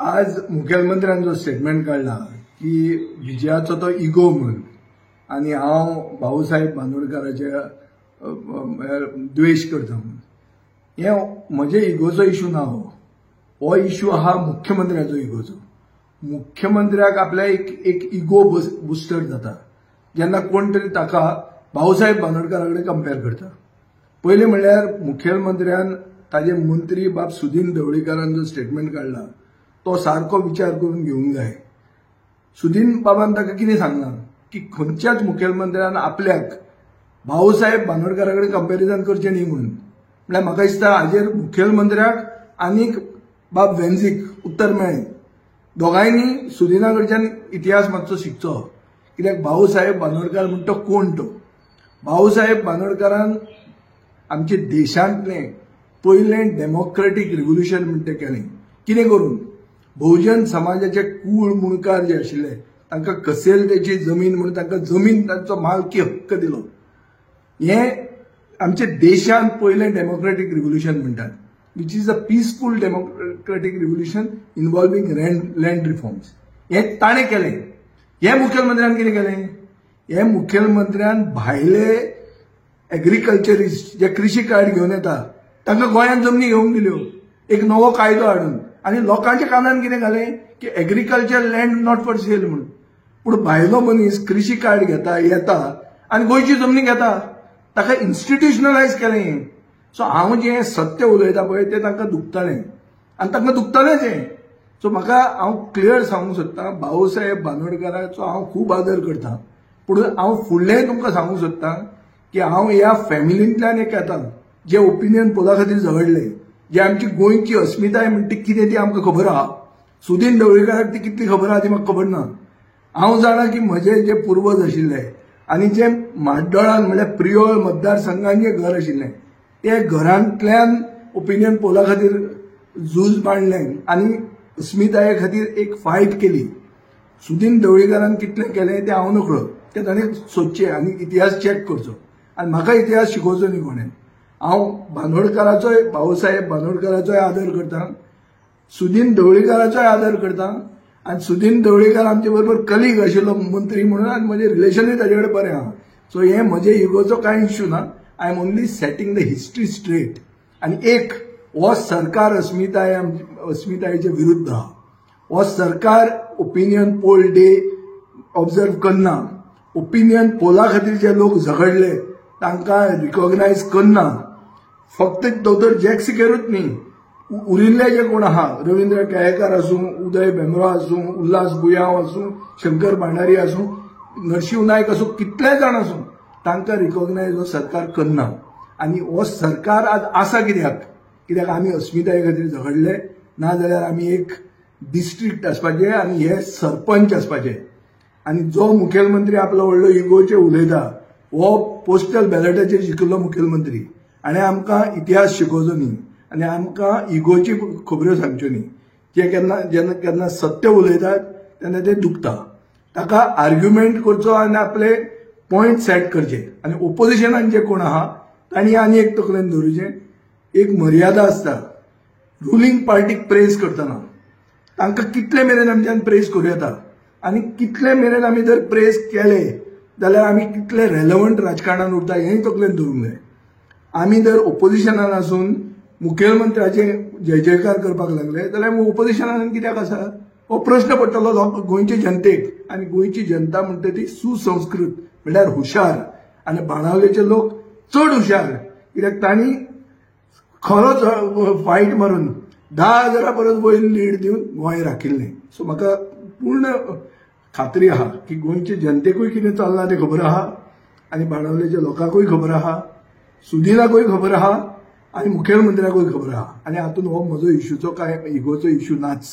आज मुखेलमंत्र्यान जो स्टेटमेंट काडला की विजयाचो तो इगो म्हणून आनी हांव भाऊसाहेब बांदोडकाराचे द्वेश करता म्हणून, हे म्हजे इगोचो इशू ना. हो इशू आहा मुख्यमंत्र्याचो इगोचो. मुख्यमंत्र्याक आपल्या एक इगो बुस्टर जाता जेन्ना कोण तरी ताका भाऊसाहेब बांदोडकारा कडेन कंपेर करता. पयलें म्हणल्यार मुखेलमंत्र्यान ताजे मंत्री बाब सुदीन ढवळीकारान जो स्टेटमेंट काडला तो सारको विचार करून घेवंक जाय. सुदीन बाबान ताका कितें सांगलां की खंयच्याच मुखेलमंत्र्यान आपल्याक भाऊसाहेब बांदोडकारा कडेन कंपेरिजन करचें न्ही म्हणून. म्हणल्यार म्हाका दिसता हाजेर मुखेलमंत्र्याक आनीक बाब वेन्झीक उत्तर मेळ्ळें. दोगांयनी सुदिना कडच्यान इतिहास मातसो शिकचो, कित्याक भाऊसाहेब बांदोडकार म्हणटा कोण तो. भाऊसाहेब बांदोडकारान आमच्या देशांतलें पयलें डेमोक्रेटीक रिव्होल्युशन म्हणटा केलें. कितें करून बहुजन समाजाचे कूळ मुणकार जे आशिल्ले तांकां कसेल तेची जमीन म्हणून तांकां जमीन तांचो मालकी हक्क दिलो. हें आमच्या देशांत पयलें डेमोक्रेटीक रिव्होल्युशन म्हणटात, which is a peaceful democratic revolution involving land reforms. हें ताणें केलें. हें मुखेलमंत्र्यान कितें केलें, हें मुखेलमंत्र्यान भायले एग्रीकल्चरिस्ट जे कृशी कार्ड घेवन येता तांकां गोंयांत जमनी घेवंक दिल्यो, एक नवो कायदो हाडून, आनी लोकांच्या कानान कितें घालें की agriculture land not for sale म्हणून. पूण भायलो मनीस कृशी कार्ड घेता येता आनी गोंयची जमनी घेता, ताका इन्स्टिट्युशनलायज केलें. सो हांव जें सत्य उलयता पळय तें तांकां दुखतालें आनी तांकां दुखतालेंच हें. सो म्हाका हांव क्लियर सांगूंक सोदतां, भाऊसाहेब बांदोडकाराचो हांव खूब आदर करता, पूण हांव फुडलेंय तुमकां सांगूंक सोदतां की हांव ह्या फॅमिलींतल्यान एक येता जे ओपिनियन पोला खातीर झगडले, जे आमची गोंयची अस्मिताय म्हणटा ती कितें ती आमकां खबर आहा. सुदीन ढवळीकाराक ती कितली खबर आहा ती म्हाका खबर ना. हांव जाणा की म्हजे जे पुर्वज आशिल्ले आनी जे म्हाड्डोळान म्हणल्यार प्रियोळ मतदारसंघान जे घर आशिल्लें ते घरांतल्यान ओपिनियन पोला खातीर झूज मांडलें आनी अस्मिताये खातीर एक फायट केली. सुदीन ढवळीकारान कितलें केलें तें हांव नकळो, तें ताणें सोदचें आनी इतिहास चॅक करचो. आनी म्हाका इतिहास शिकोवचो न्ही कोणें. हांव बांदोडकाराचोय, भाऊसाहेब बांदोडकाराचोय आदर करता, सुदीन ढवळीकाराचोय आदर करता, आनी सुदीन ढवळीकार आमचे बरोबर कलीग आशिल्लो मंत्री म्हणून आनी म्हजें रिलेशनूय ताजे कडेन बरें आहा. सो हें म्हजे इगोचो कांय इश्यू ना. I am only setting the history straight. आनी एक हो सरकार अस्मिताय अस्मितायेचे विरुद्ध आहा. हो सरकार ओपिनियन पोल डे ऑब्जर्व करना, ओपिनियन पोला खातीर जे लोक झगडले तांकां रिकॉग्नायज करना. फक्त दोतोर जॅक सिकेरूच न्ही, उरिल्ले जे कोण आहा, रवींद्र केळेकार आसूं, उदय भेंब्रो आसूं, उल्हास बुयांव आसूं, शंकर भांडारी आसूं, नरशिंव नायक आसूं, कितले जाण आसूं, तांकां रिकॉग्नायज हो सरकार करना. आनी हो सरकार आज आसा कित्याक, कित्याक आमी अस्मिताये खातीर झगडले, नाजाल्यार आमी एक डिस्ट्रिक्ट आसपाचे आनी हे सरपंच आसपाचे. आनी जो मुखेलमंत्री आपलो व्हडलो इगोचेर उलयता हो पोस्टल बॅलटाचेर जिखिल्लो मुखेलमंत्री, आनी आमकां इतिहास शिकोवचो न्ही आनी आमकां इगोची खबऱ्यो सांगच्यो न्ही. जे केन्ना जेन्ना केन्ना सत्य उलयतात तेन्ना तें दुखता. ताका आर्ग्युमेंट करचो आनी आपले पॉयंट सेट करचे. आनी ओपोजिशनान जे कोण आहा तांणी आनी एक तकलेन दवरूचें, एक मर्यादा आसता रुलींग पार्टीक प्रेज करतना, तांकां कितले मेरेन आमच्यान प्रेज करूं येता आनी कितले मेरेन आमी जर प्रेज केले जाल्यार आमी कितले रेलेवंट राजकारणान उरता हेंय तकलेन दवरूंक जाय. आमी जर ओपोजिशनान आसून मुखेलमंत्र्याचे जय जयकार करपाक लागले जाल्यार ओपोजिशनान कित्याक आसा हो प्रश्न पडटलो लोक गोंयचे जनतेक. आनी गोंयची जनता म्हणटा ती सुसंस्कृत म्हणल्यार हुशार, आनी बाणावलेचे लोक चड हुशार, कित्याक तांणी खरोच फायट मारून 10,000 परस वयर लीड दिवन गोंय राखिल्लें. सो म्हाका पूर्ण खात्री आहा की गोंयचे जनतेकूय कितें चल्लां तें खबर आहा, आनी बाणावलेच्या लोकांकूय खबर आहा, सुदिनाकूय खबर आहा, आनी मुखेलमंत्र्याकूय खबर आहा. आनी हातूंत हो म्हजो इश्यूचो कांय इगोचो इश्यू नाच.